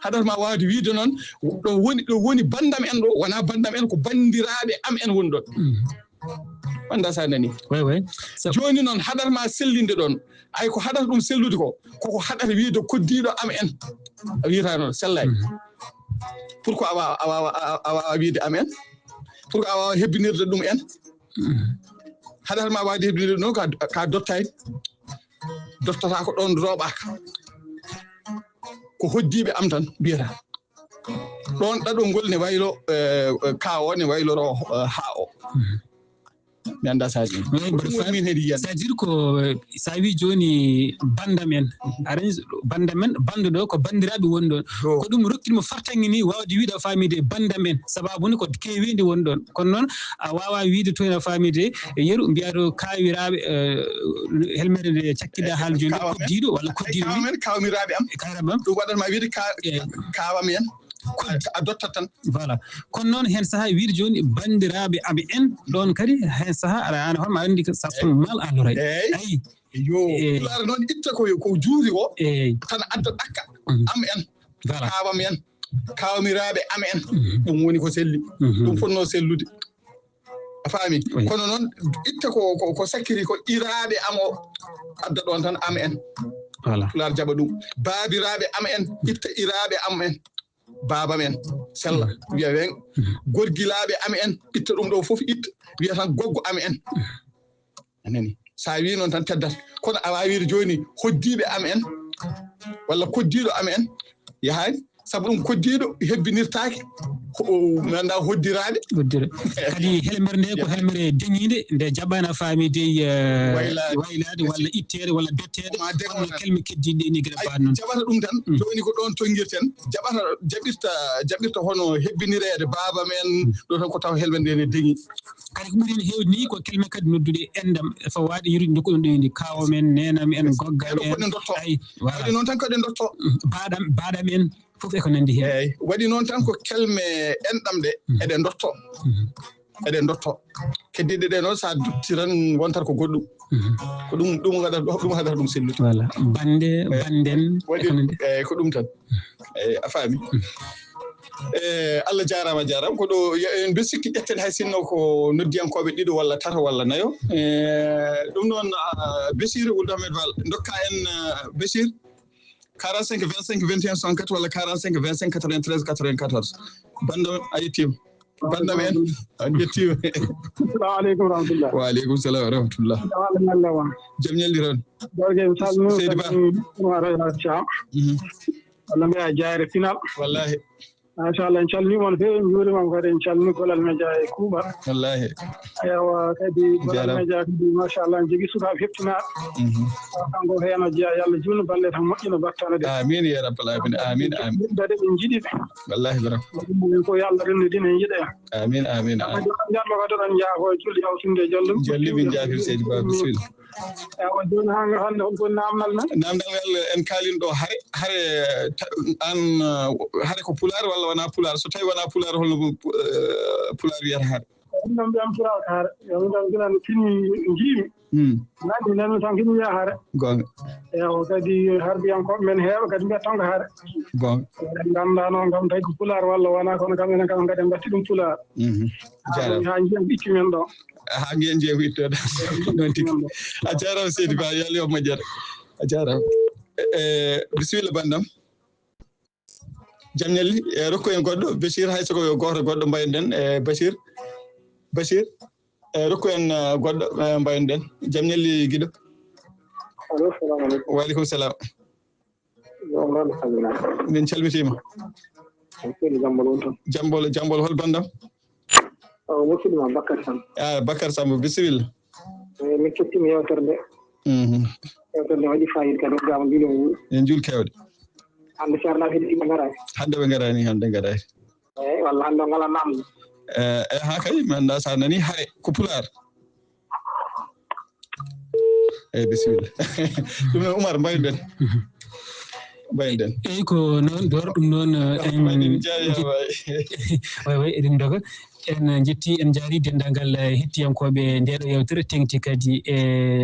Haɗata ma waawde wiide noon, ɗo woni, ɗo woni banndam en ɗo, wonaa banndam en, ko banndiraaɓe am en woni ɗon. Wanda sa nani. Oui, oui. Jooni noon, haɗata ma sellinde ɗon. Ay ko haɗata ɗum sellude ko, koko haɗata wiide koddiiɗo am en. A wiyata noon, sellay. Pourquoi a waawa, a waawa, a waawa wiide am en? Pourquoi a waawa hebbinirde ɗum en? Haɗata ma waawde hebbinirde ɗum ka, ka dottay. Dottata ko ɗon rooɓaaka. Ko hoddiiɓe am tan mbiyata. Ɗon ɗaɗol ngol ne waylo, eh, eh, ka o ne wayloro, eh, ha o. Mi anndaa so a ɗum. Ko ɗum woni min heɗi yiyande. C'est-à-dire ko, eh, so a wi jooni banndam en, aran banndam en, banndo ɗo ko banndiraaɓe woni ɗon. Ko ɗum rokkitmo fartaŋŋe ni waawde wiide o faamide banndam en. Sababu ni ko keeweendi woni ɗon. Kono noon, a waawaa wiide toon a faamide e yeru, mbiyaa to kaawiraaɓe, eh, helmere nde cakkiɗaa haala jooni, koddiiɗo walla koddiiɗo. Kawa men, kawamiraaɓe am. Kawamiraaɓe am. Ɗum waɗata ma wiide ka-, kawam en. A dottat tan. Voilà. Kono noon, heen sahaa wiide jooni banndiraaɓe am en, ɗoon kadi, heen sahaa aɗa, aan hoore ma aɗa anndi ko ça fait mal à l'oreille. Eey. Ayi. Yo, Pulaar noon itta ko, ko juuti ko, tan adda ɗakka. Am en. Voilà. Kawam en. Kawamiraaɓe am en. Ɗum woni ko selli. Ɗum fotnoo sellude. A faami? Kono noon, itta ko, ko, ko sakkiri ko iraaɓe am o, adda ɗoon tan am en. Voilà. Pulaar jaɓa ɗum. Baabiraaɓe am en, itta iraaɓe am en. Baaba men, sella, wiya wen. Gorgilaaɓe am en, itta ɗum ɗo fof, itta. Wiya tan goggo am en. A nani? So a wi noon tan teddata. Kono a waawi wiide jooni hoddiiɓe am en, walla koddiiɗo am en, yahaani. Sabu ɗum koddiiɗo hebbinirtaake, ko o, mi anndaa hoddiraaɓe. Hoddire. Kadi helmere nde ko helmere deŋiinde, nde jaɓaana faami dey, eh, waylaade walla itteede walla betteede, walla kelme keddiiɗe ni gila baa noon. Jaɓata ɗum tan, jooni ko ɗoon tonngirten, jaɓata, jaɓirta, jaɓirta hono hebbinireede baaba men, ɗo tan ko taw helmere nde ne deŋi. Kadi ko ɓuri heen heewde ni ko kelme kadi noddude enɗam, e fawaade yeru nde ko ɗum ɗo indi kaawo men, neenam en, gogga men. Ay, voilà. Waɗi noon tan ko eɗen ndotto. Baaɗam, baaɗam en. Fof e ko nanndi heen. Eeyi, waɗi noon tan ko kelme enɗam ɗe eɗe ndotto. Eɗe ndotto. Keddiiɗe ɗe noon, so a dutti tan, wontat ko goɗɗum. Ko ɗum, ɗum waɗata, ɗum haɗata ɗum sellude. Voilà. Bannde, bannden, e ko nanndi. Eeyi, ko ɗum tan. Eeyi, a faami. E, Allah jaaraama, jaaraama. Ko ɗo, en mbiɗa sikki ƴetten hay sinno ko noddiyankooɓe ɗiɗo walla tato walla nayo. E, ɗum noon, a, Bésir Wul Ahmed Fall, ndokka en, a, Bésir. Quarante-cinq, vingt-cinq, vingt et un, soixante-quatre walla quarante-cinq, vingt-cinq, quatre-vingt-treize, quatre-vingt-quatorze. Banndam a yettiima. Banndam en, a yettiima. Assalamu aleykum wa rahmatullah. Wa aleykum salam wa rahmatullah. Jam ñalli toon. Seydi Ba. Walla mbiya jaare pinal. Wallahi. Machallah, en calminii mon feewi, en njuuriima on kadi, en calminii Golal Media e kuuɓal. Wallaahi. Ewa, kadi Golal Media kadi, machallah, en jogii sukaaɓe heɓtinaaɓe. Kanko heen o jeyaa, yo Allah juutnu balɗe tan, moƴƴina battane ɗe. Amiin, ya rabbal aalamiin. Amiin, amiin. Yimɓe ɓe, ɓe njiɗi ɓe. Wallaahi, bro. Ɗum ko yo Allah renndin en, yiɗa en. Amiin, amiin, amiin. Kadi on njarlo kadi, oɗon njaafo e julde yawtunde e jallum. Jolli min njaafir, Seydi Ba, bisimilla. Ewa, jooni haa hannde, hol ko woni naamndal men? Naamndal ngal en kaalino ɗo hare, hare, ta-, aan, uh, hare ko pulaar walla wonaa pulaar? So tawii wonaa pulaar, holno, uh, pulaar wiyata hare? Ɗum ɗon mbiyan pulaar ko hare. Yo min tan gila no tinmi njiimi. Hmm. Nani, nani tan kini wiya hare. Goonga. Ewa, kadi harbiyankooɓe men heewɓe kadi mbiya tan ko hare. Goonga. Eɗen nganndaa noon kam tawi ko pulaar walla wonaa, kono kam enen kam kadi en mbatti ɗum pulaar. Mhm. Jaaraama. Haa njiyan ɓiɗɗi men ɗo. Haa ngiyen jeego ittoɗo. Noon tigi. A jaaraama, Seydi Ba, yo Allah yoɓ moƴƴere. A jaaraama. E, e, bisimilla, banndam. Jam ñalli, e, rokku en goɗɗo, Bachir, hay so ko yo gooto goɗɗo mbaynoɗen, e, Bachir. Bachir, e, rokku en, e, goɗɗo, e, mbaynoɗen. Jam ñalli, giɗo. Allo, salamu aleykum. Wa aleykum salam. Yo Allah salmina. Min calmitiima. On seli Jambol won toon. Jambol, Jambol, hol banndam? O musidɗo ma Bakar Samb. Ah, Bakar Samb, bisimilla. Eh, min kettima yewtere nde. Mhm. Yewtere nde waɗi fayida kadi, o gama mbino wuuri. En juul kewɗe. Hannde ceernaɓe ɗiɗi ngaraani. Hannde ɓe ngaraani, hannde ngaraani. Eeyi, walla hannde o ngala namdo. Eh, eh, haa kay, mi anndaa so a nani hare ko pulaar. Eyi, bisimilla. Ɗum noon, Umar, mbayden. Mbayden. Eyi, ko noon, Doro, ɗum noon, eh, en Mbayden, jaawi, nji-, waay. Waay, waay, eɗen ndoga. En njetti, en njaari denndaangal, eh, hettiyankooɓe ndee ɗoo yeewtere, teeŋti kadi e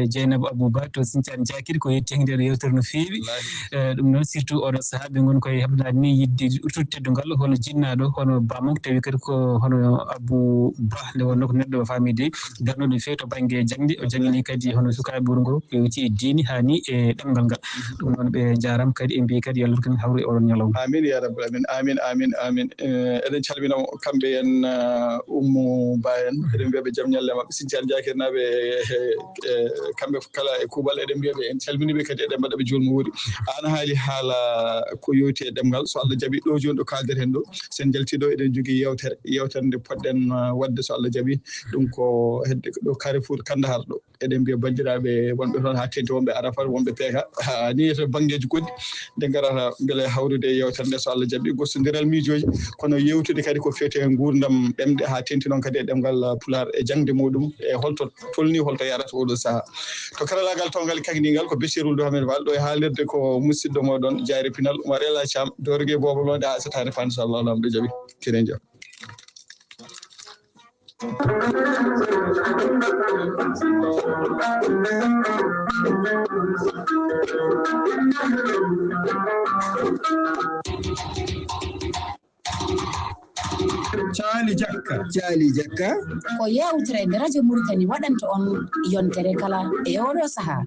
Jeynaba Abou Ba to Sinthiane Diakir, ko yettiyankooɓe ndee ɗoo yeewtere no feewi. Wallaahi. Eh, ɗum noon, surtout oɗo sahaa, ɓe ngoni koye heɓnaade ni yiɗde ruttude teddungal, hono jinnaaɗo, hono bamum, tawi kadi ko hono Abou Ba, nde wonnoo ko neɗɗo faamiiɗo, darnuɗo no feewi to bannge jaŋde. O jaŋngini kadi hono sukaaɓe wuro ngo, ko yowiti e diine haa ni e ɗemngal ngal. Ɗum noon, ɓe njaaraama kadi, en mbiyi kadi yo Allah rokku en hawru e oɗon ñalawma. Amin ya rabbal alamin. Amin, amin, amin. Eh, eɗen calmina mo, kamɓe en, eh, Ummu Ba en. Eɗen mbiya ɓe jam ñalle maɓɓe. Sinthiane Diakir naaɓe, eh, eh, kamɓe kala e kuuɓal, eɗen mbiya ɓe en calmini ɓe kadi, eɗen mbaɗa ɓe juulmo wuuri. Aan haali haala ko yowiti e ɗemngal. So Allah jaɓi, ɗo jooni ɗo kaalden heen ɗo, so en njaltii ɗo, eɗen jogii yeewtere, yeewtere nde poɗɗen, eh, waɗde so Allah jaɓi. Ɗum ko hedde ɗo Carrefour Kandahar ɗo. Eɗen mbiya banndiraaɓe wonɓe toon haa teeŋti, wonɓe Arafat, wonɓe P K, haa ni e to banngeeji goɗɗi, nde ngarata mbele hawrude e yeewtere nde, so Allah jaɓi, gostondiral miijooji, kono yeewtude kadi ko feewti e nguurndam ɗemɗe, haa teeŋti noon kadi e ɗemngal Pulaar e jaŋde muɗum, e holto tolnii, holto yarata oɗo sahaa. To karallaagal toongal e kaŋŋingal ko Bachir Wul Duhamen Wal, ɗo e haalirde ko musidɗo mooɗon, Jaayre Pinal, Oumar El Hadj Thiam, Doro Gueye Boobo Loonde, haa setaare faa, inchallah, Laamɗo jaɓi. Kenen jam. Caali Jakka. Caali Jakka. Ko yeewtere nde Radio Mauritanie waɗanta on yontere kala e oɗo sahaa.